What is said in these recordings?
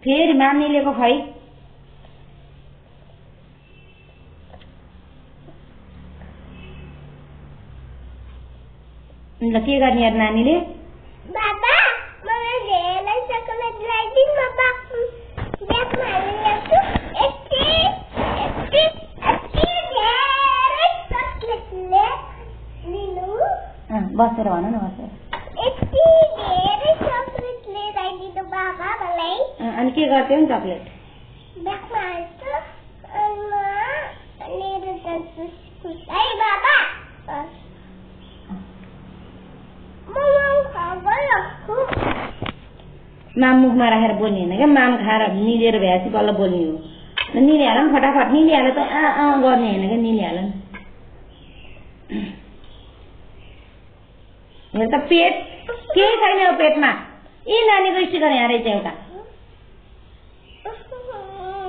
फेरि मामिलेको खै ल के गर्ने यार नानीले बाबा मलाई धेरै चकलेट ल्याइदिनु न बाबा ब्यागमा हालेछु यति धेरै चकलेट लिनु बसेर भन न बसेर यति धेरै चकलेट लिएर आइदिनु बाबा मलाई अनि के गर्थ्यौ नि चकलेट ब्यागमा हाल्छु अनि लिएर जान्छु स्कुल है बाबा माम मुखमा राखेर बोल्ने होइन क्या माम खाएर निलेर भ्याएपछि बल्ल बोल्ने हो निलिहाल नि फटाफट निलिहाल त गर्ने होइन क्या निलिहाल नि हेर त पेट केही छैन हो पेटमा ए नानीको स्टिकर यहाँ रहेछ एउटा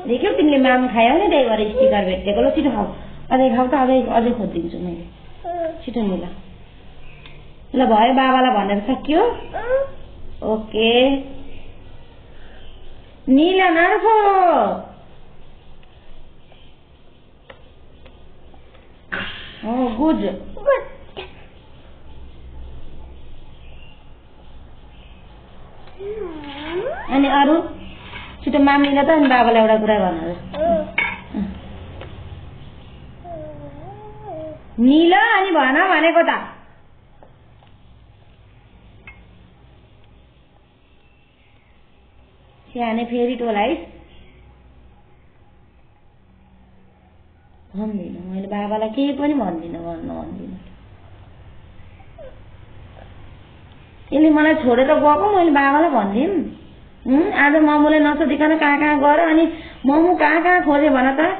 देख्यौ तिमीले माम खायौ नि त्यही भएर स्टिकर भेटेको ल छिटो खाऊ अझै खाऊ त अझै खोजिदिन्छु मैले छिटो नि ल भयो बाबालाई भनेर सकियो ओके नीला नर्फो गुड अनि अरू छिटो मामीलाई त अनि बाबालाई एउटा कुरा गर्नु नीला अनि भन भनेको त स्याहाने फेरि टोलाइस भन्दिनँ मैले बाबालाई केही पनि भन्दिनँ भन्दिनँ यसले मलाई छोडेर गएको मैले बाबालाई भनिदिउँ आज मोमोले नसोधिकन कहाँ कहाँ गर अनि मोमो कहाँ कहाँ खोजे भन त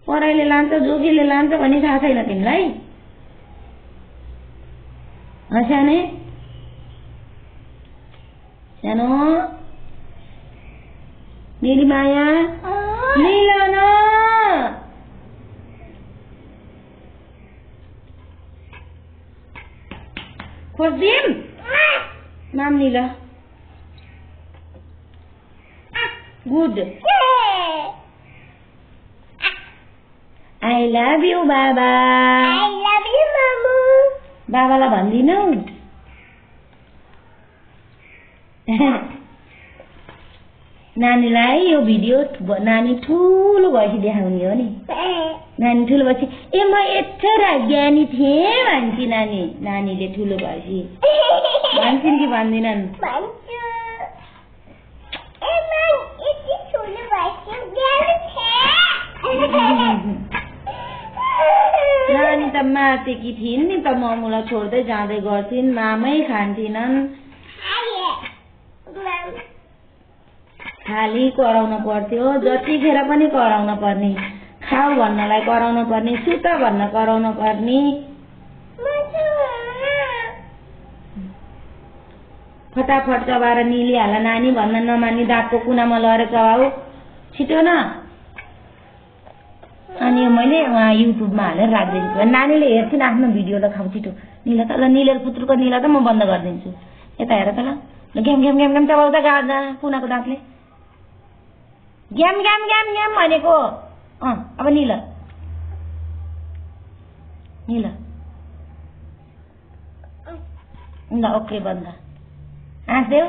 पराईले लान्छ जोगीले लान्छ भन्ने थाहा छैन तिमीलाई स्याहाने सानो मेरी माया मिलन खोजिदिउँ नाम निल गुड आई लभ यू बाबा आई लभ यू मामु बाबालाई भन्दिनौ नानीलाई यो भिडियो नानी ठुलो भएपछि देखाउने हो नि नानी ठुलो भएपछि ए म यत्रो ज्ञानी थिएँ भन्छ नानीले ठुलो भएपछि भन्छन् कि भन्दिनन् नानी त मातेकी थिइन् नि त मोमोलाई छोड्दै जाँदै गर्थिन् मामै खान्थिनन् खाली कराउन पर्थ्यो जतिखेर पनि कराउन पर्ने खाऊ भन्नलाई कराउन पर्ने सुत भन्न कराउन पर्ने फटाफट चबाएर निलिहाल नानी भन्न नमानी दाँतको कुनामा लगेर चबाऊ छिटो न अनि मैले उहाँ युट्युबमा हालेर राखिदिन्छु नानीले हेर्छिन् आफ्नो भिडियो ल खाऊ छिटो निला त ल निलेर पुत्रुको निला त म बन्द गरिदिन्छु यता हेर त ल ग्याम ग्याम ग्याम ग्याम चबाउँदा गाड्दा कुनाको दाँतले ग्याम ग्याम ग्याम ग्याम भनेको अब निल ल ओके बन्द हाँस्देऊ